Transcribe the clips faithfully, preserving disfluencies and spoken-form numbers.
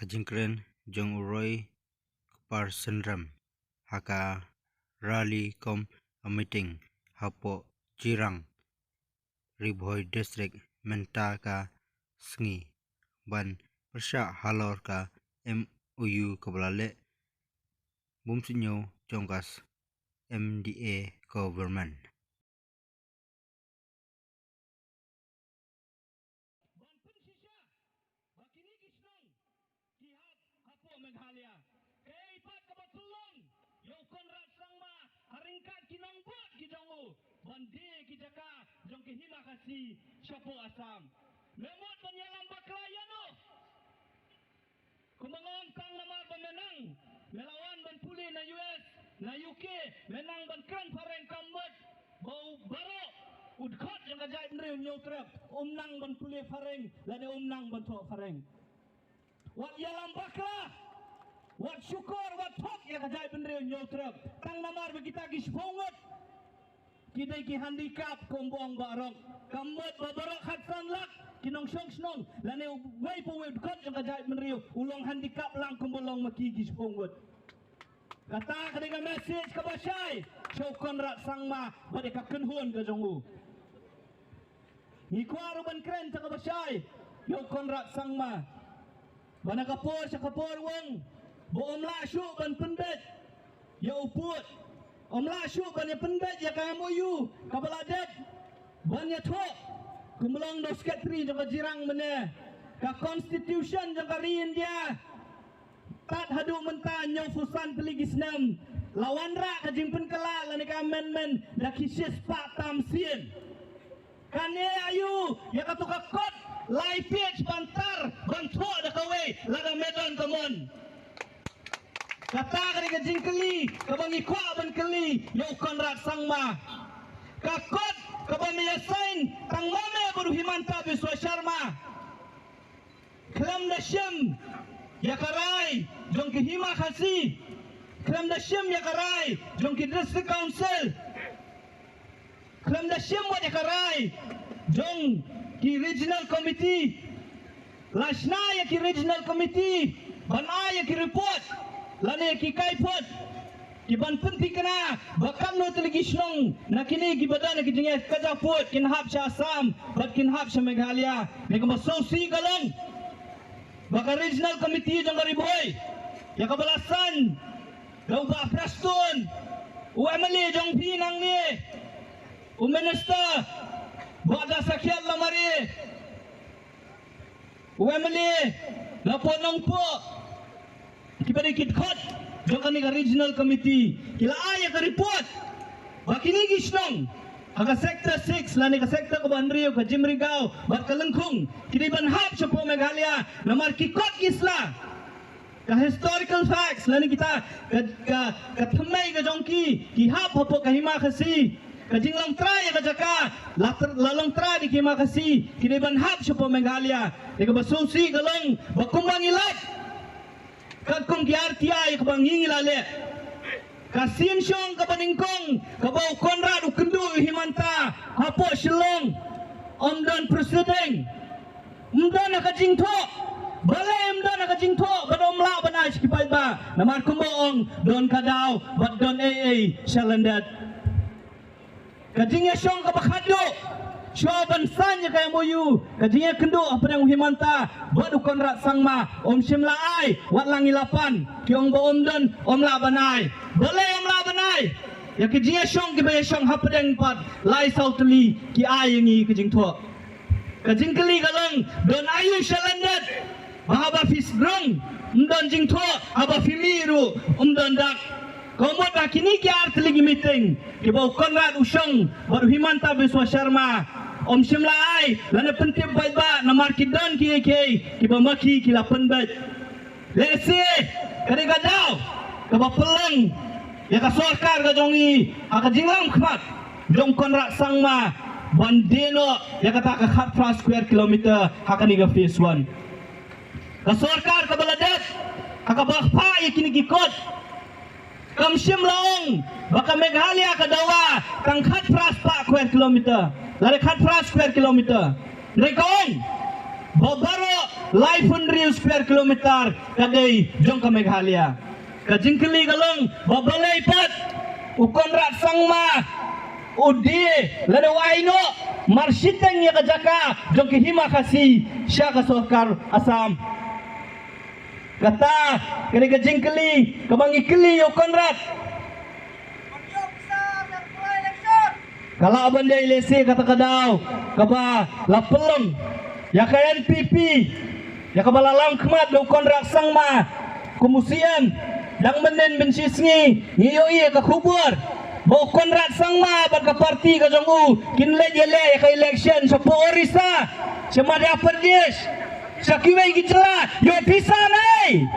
Ka jingkren jong u Roy Kpar Synrem ha ka rally cum a meeting hapoh Jirang, Ri Bhoi District mynta ka sngi ban pyrshah halor ka M O U kaba la leh bym sniew jong ka M D A government. Ban pynshisha ba kine ki shnong ki hap hapoh Meghalaya. Kaei pat kaba pynlong ïa u Conrad Sangma ha ryngkat ki nongbud ki jong u ban die ki jaka jong ki hima Khasi shapoh Assam. Me mut ban ïalam bakla ïa no. Kumba nga ong, tang namar ba me nang, me la wan ban pule na U S, na U K, me nang ban kren phareng, kam mut ba u baroh u dkhot jong ka jaitbynriew Hynñiewtrep um nang ban pule phareng lane um nang ban thoh phareng. Wat ïalam bakla, wat shukor, wat thok ïa ka jaitbynriew Hynñiewtrep. Tang namar ba kita ki shiphew ngut ki dei ki handicap, kumba ong Bah Rok. Kam mut ba baroh khatsan lak ki nongshong shnong lane uwei pa uwei u dkhot jong ka jaitbynriew u long handicap lang kumba long ma ki ki shiphew ngut. Kata ka dei ka message kaba shai sha u Conrad Sangma bad ïa ka kynhun ka jong u. Ngi kwah ruh ban kren ta kaba shai ïa u Conrad Sangma. Ba na ka por sha ka por u ong ba um lah shuh ban pynbeit ïa u pud, um lah shuh ban ïa pynbeit ïa ka M O U kaba la dep ban ïa thoh. Kumba long u Secretary jong ka Jirang mynne, ka Constitution jong ka ri India tad haduh mynta hynñiewphew san tylli ki snem la wanrah ka jingpynkylla lane ka amendment da ki shispah tam sien. Kane aïu ïa kato ka kot lai page ban tar ban thoh da kawei lada me don ka mon? Kata ka dei ka jingkylli kaba ngi kwah ban kylli ïa u Conrad Sangma. Ka kot kaba me ïa sign tang ma me bad u Himanta Biswa Sharma, khlem da shim ïa ka rai jong ki hima Khasi, khlem da shim ïa ka rai jong ki District Council, khlem da shim wat ïa ka rai jong ki Regional Committee. La shna ïa ki Regional Committee ban ai ïa ki report lane ïa ki kaiphod ki ban pynthikna ba katno tylli ki shnong na kine kiba don ïa ki jingïakajia pud kin hap sha Assam bad kin hap sha Meghalaya. Ne kaba sngewsih ka long ba ka Regional Committee jong ka Ri Bhoi, ïa kaba la sign da u Bah Prestone, u M L A jong phi nangne, u Minister Bah Dasakhiat Lamare, u M L A na Port Nongpoh, kiba dei ki dkhot jong kane ka Regional Committee, ki la ai ïa ka report ba kine ki shnong ha ka Sector six lane ka sector kaba hynriew, ka Jimrigaw bad ka Lyngkhung, ki dei ban hap shapoh Meghalaya namar ki kot ki sla. Ka historical facts lane kita ka, ka, ka thymmei ka jong ki, ki hap hapoh ka hima Khasi. Ka jinglong trai ïa ka jaka la tr-, la long trai da ki hima Khasi, ki dei ban hap shapoh Meghalaya. Te kaba sngewsih ka long ba kumba ngi lait katkum ki R T I kaba ngi ngi la leh, ka sien shong kaba nyngkong kaba u Conrad u kynduh ïa u Himanta hapoh Shillong, ym don proceeding. Ym don ha ka jingthoh. Balei ym don ha ka jingthoh? Bad ym lah ban ai sha ki paidbah namar kumba ong, don ka daw bad don ei ei sha lyndet. Ka jingïashong kaba khatduh, shuwa ban sign ïa ka M O U, ka jingïakynduh hapdeng u Himanta bad u Conrad Sangma, ym shym la ai. Wat la ngi la pan, ki ong ba ym don, ym lah ban ai. Balei ym lah ban ai? Ïa ka jingïashong kiba ïashong hapdeng pat lai saw tylli ki ai ïa ngi ka jingthoh. Ka jingkylli ka long, don aïu sha lyndet ba haba phi sdrong ym don jingthoh, haba phi mih ruh ym don dak? Ka mut ba kine ki ar tylli ki meeting kiba u Conrad u shong bad u Himanta Biswa Sharma, ym shym la ai lane pyntip paidbah namar ki don kiei kiei kiba ma ki ki la pynbeit. Lehse ka dei ka daw kaba pynlong ïa ka sorkar ka jong ngi ha ka jinglam khmat jong Conrad Sangma ban die noh ïa kata ka khatphra square kilometer ha kane ka phase one. Ka sorkar kaba la dep ha kaba phah ïa kine ki kot kam shym la ong ba ka Meghalaya ka dawa tang khatphra spah square kilometer lane khatphra square kilometer. Hynrei ka ong ba baroh Laiphew hynriew square kilometer ka dei jong ka Meghalaya. Ka jingkylli ka long ba balei pat u Conrad Sangma u die lane u ai noh mar shiteng ïa ka jaka jong ki hima Khasi sha ka sorkar Assam. Kata ka dei ka jingkylli kaba ngi kylli ïa u Conrad. Ka lah ban dei lehse kata ka daw kaba la pynlong ïa ka N P P, ïa kaba la long khmat da u Conrad Sangma kum u C M. Dang mynnin mynshisngi ngi ïohi ïa ka khubor ba u Conrad Sangma bad ka parti ka jong u kin leit ïaleh ïa ka election shapoh Orissa, sha Madhya Pradesh, sha kiwei ki jylla. Ïoh pisa naei?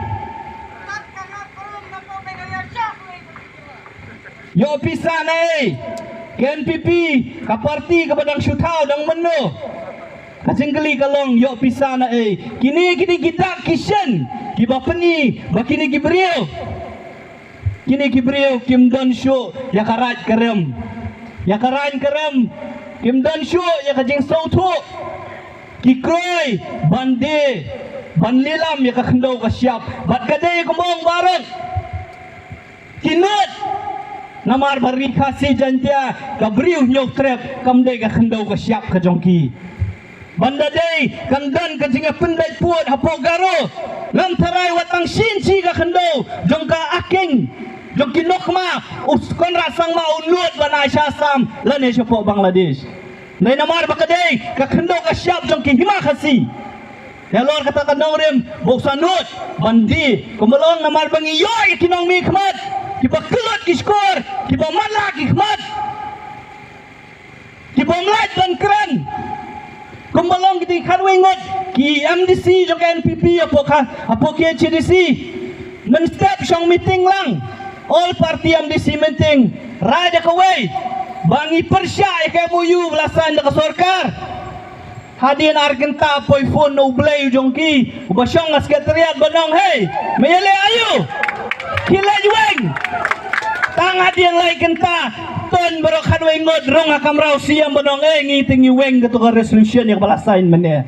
Ïoh pisa naei? Ka N P P, ka parti kaba dang shu thaw dang mynno. Ka jingkylli ka long ïoh pisa naei? Kine kine ki dak ki shen kiba pyni ba kine ki briew, kine ki briew kim don shuh ïa ka raid ka rem. Ïa ka raid ka rem, kim don shuh ïa ka jingsngewthuh. Ki kroi ban die ban lilam ïa ka khyndew ka shyiap bad ka dei kumba ong baroh ki nud. Namar ba ri Khasi Jaiñtia ka briew Hynñiewtrep kam dei ka khyndew ka shyiap ka jong ki. Ban da dei kan don ka jingïapynbeit pud hapoh Garo. Ngam tharai wat tang shisien shi ka khyndew jong ka akheng jong ki nongkhma u Conrad Sangma u nud ban ai sha Assam lane shapoh Bangladesh. Dei namar ba ka dei ka khyndew ka shyiap jong ki hima Khasi. Ïalor kata ka nongrim ba u sa nud ban die kumba long namar ba ngi ïoh ïa ki nongmih khmat kiba kyllut ki shkor, kiba matlah ki khmat, kiba ym lait ban kren. Kumba long kiti ki khatwei ngut ki M D C jong ka N P P hapoh ka, hapoh K H A D C. Mynstep shong meeting lang, all party M D C meeting, rai da kawei ba ngi pyrshah ïa ka M O U ba la sign da ka sorkar. Hadien ar kynta poi phone na u Blei u jong ki uba shong ha secretariat ban ong, hei, me ïaleh aïu? Khie leit weng. Tang hadien lai kynta ton baroh khatwei ngut rung ha kamra u C M ban ong, ei, ngi te ngi weng kato ka resolution ïa kaba la sign mynne.